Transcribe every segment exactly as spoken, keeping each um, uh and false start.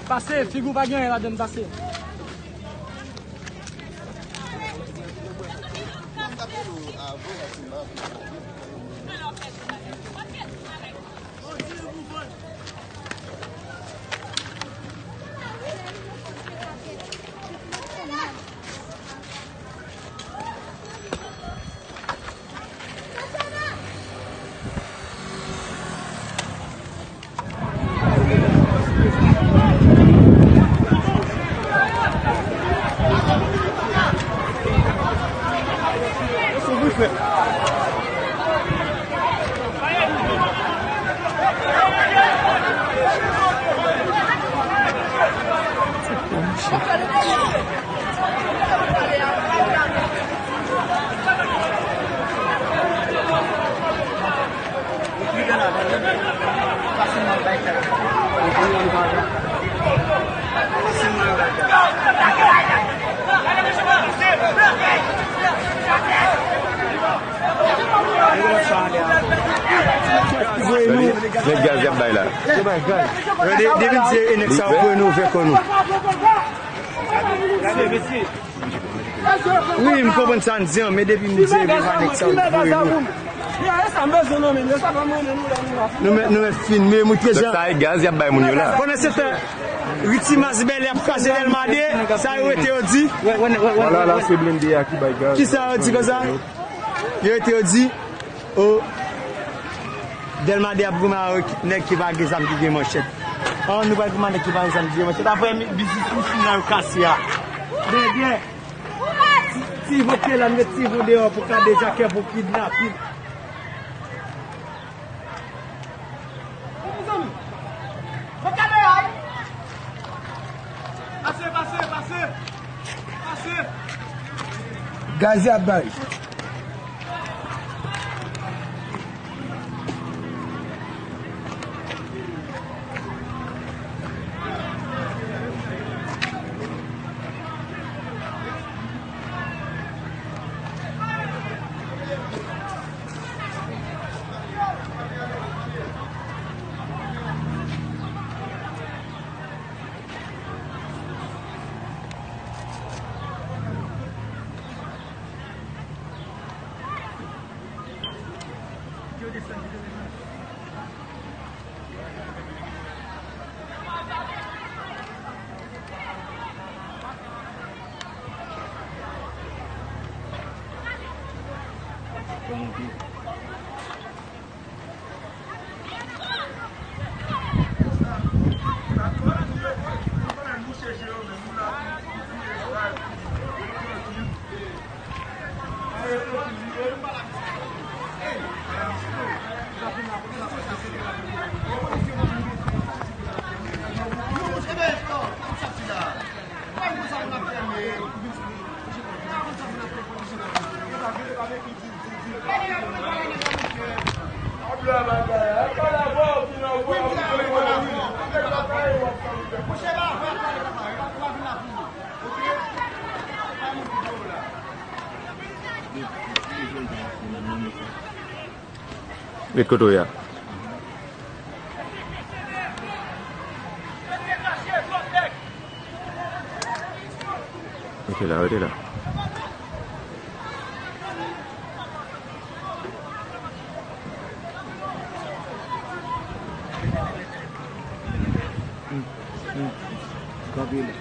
Pase, figi w pa gen anyen ladann, pase. Gade, se gaz y ap bay la. Depi se nèg sa voye nou, fè kò nou. Wi, m konprann sa n di an, men depi m di se pa nèg sa voye nou. Nou mèt, nou mèt filme, montre jan. Sa e gaz y ap bay moun yo la. Pandan se tan, Richie Masbèlè ap kraze Dèlma de, sa yo rete yo di. Vwala, la se blende a ki bay gaz. Kisa yo di konsa? Yo rete yo di, o, Dèlma de ap goumen avèk nèg ki pa gen zam, ki gen manchèt. An, nou pral goumen nèg ki pa gen zam, ki gen manchèt. Apre, mi-, biznis misye nan yo kase a. Byen, byen. Ti, ti vo te la, nou met ti vo deyò pou kadejakè, pou kidnapin. Pase, pase, pase. Pase. Gaz y ap bay. Met kote w ye a. Rete la, rete la. Kanpe la.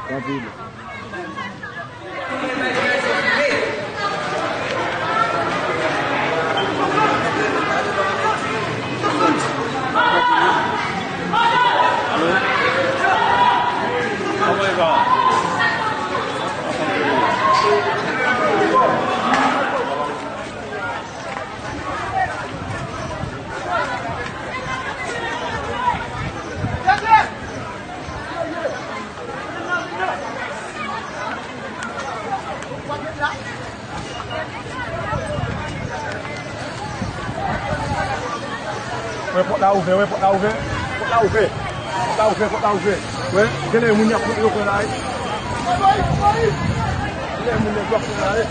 Kanpe la. Wè, pòt la ouvè, wè, pòt la ouvè. Pòt la ouvè. Pòt la ouvè, pòt la ouvè. Wè, genlè moun y ap monte yo pran la, wi. Genlè moun yo ap pran la, wi.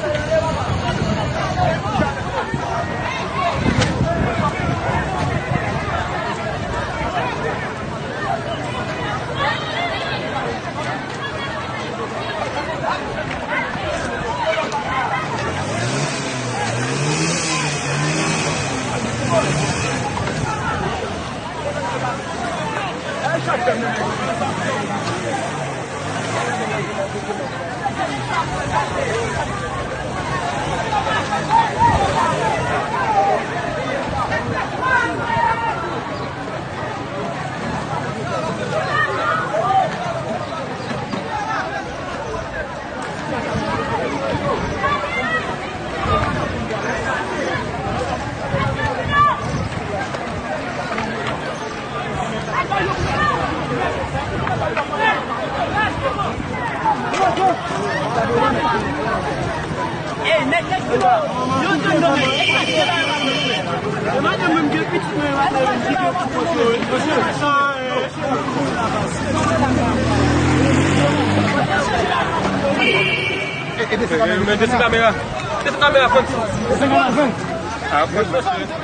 Mete sou kamera. Mete sou kamera, Frantz. Ah, Frantz, mesye.